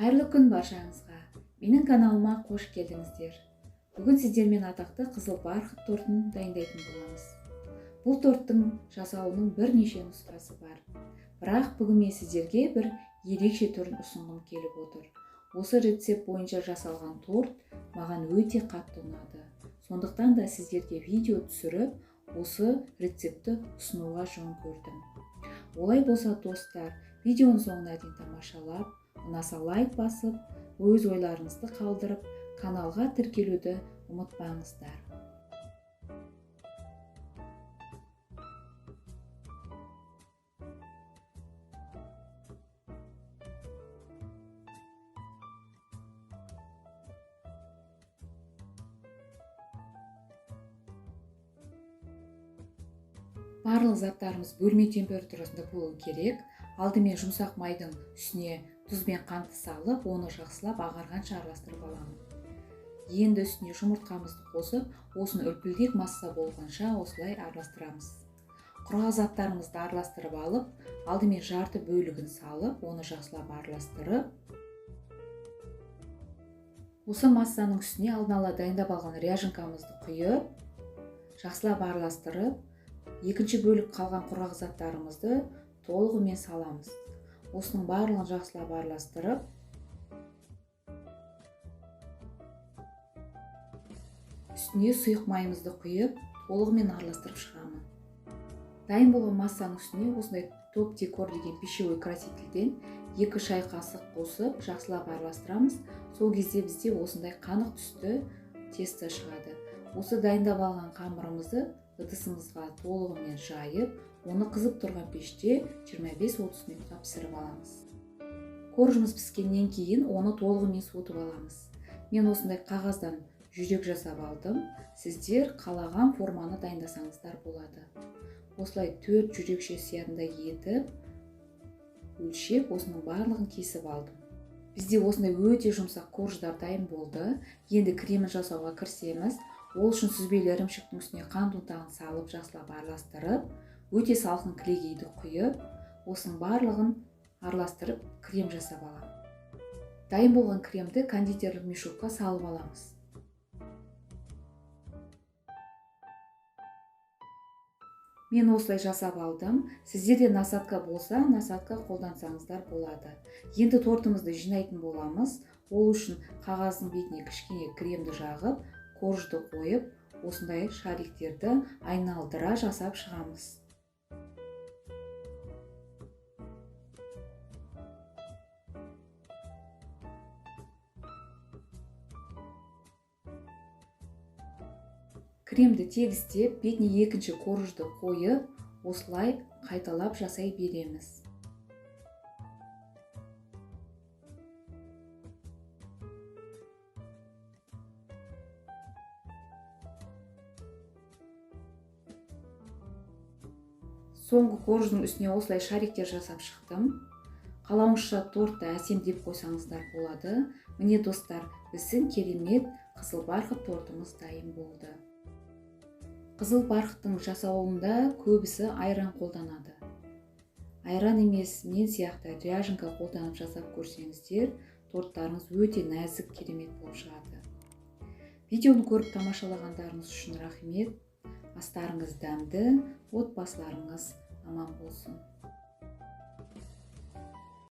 Қайырлы күн баршаңызға. Менің каналыма қош келдіңіздер. Бүгін сіздермен атақты қызыл барқыт тортын дайындайтын боламыз. Бұл торттың жасалуының бірнеше нұсқасы бар. Бірақ бүгін мен сіздерге бір ерекше түрін ұсынғым келіп отыр. Осы рецепт бойынша жасалған торт маған өте қатты ұнады. Сондықтан да сіздерге видео түсіріп, осы рецептті ұсынуға жөн көрдім. Олай болса, достар, видеоның соңына дейін тамашалап, ұнаса лайк басып, өз ойларыңызды қалдырып, каналға тіркелуді ұмытпаңыздар. Барлық заттарымыз бөлме температурасында болу керек. Алдымен жұмсақ майдың үстіне тұз бен қантты салып, оны жақсылап ағарғанша араластырып аламын. Енді үстіне жұмыртқамызды қосып, осыны үлпілдек масса болғанша осылай араластырамыз. Құрғақ заттарымызды араластырып алып, алдымен жарты бөлігін салып, оны жақсылап араластырып, осы массаның үстіне алдын ала дайындап алған ряженкамызды құйып, жақсылап араластырып, екінші бөлік қалған құрғақ заттарымызды толығымен саламыз. Осының барлығын жақсылап араластырып, үстіне сұйық майымызды құйып, толығымен араластырып шығамын. Дайын болған массаның үстіне осындай топ декор деген пищевой красительден 2 шай қасық қосып, жақсылап араластырамыз. Сол кезде бізде осындай қанық түсті тесто шығады. Осы дайындап алған қамырымызды ыдысымызға толығымен жайып, оны қызып тұрған пеште 25-30 минутқа пісіріп аламыз. Коржымыз піскеннен кейін оны толығымен суытып аламыз. Мен осындай қағаздан жүрек жасап алдым. Сіздер қалаған форманы дайындасаңыздар болады. Осылай 4 жүрекше сиятындай етіп, өлшеп, осының барлығын кесіп алдым. Бізде осындай өте жұмсақ корждар дайын болды. Енді кремін жасауға кірісеміз. Ол үшін сүзбелі ірімшіктің үстіне қант ұнтағын салып, жақсылап араластырып, өте салқын кілегейді құйып, осының барлығын араластырып крем жасап аламын. Дайын болған кремді кондитерлік мешокқа салып аламыз. Мен осылай жасап алдым. Сіздерде насадка болса, насадка қолдансаңыздар болады. Енді тортымызды жинайтын боламыз. Ол үшін қағаздың бетіне кішкене кремді жағып, коржды қойып, осындай шариктерді айналдыра жасап шығамыз. Кремді тегістеп, бетіне екінші коржды қойып, осылай қайталап жасай береміз. Соңғы корждың үстіне осылай шариктер жасап шықтым. Қалауыңызша тортты әсемдеп қойсаңыздар болады. Міне достар, біздің керемет қызыл барқыт тортымыз дайын болды. Қызыл барқыттың жасауында көбісі айран қолданады. Айран емес, мен сияқты ряженка қолданып жасап көрсеңіздер, торттарыңыз өте нәзік, керемет болып шығады. Видеоны көріп тамашалағандарыңыз үшін рахмет. Астарыңыз дәмді, отбасыларыңыз аман болсын.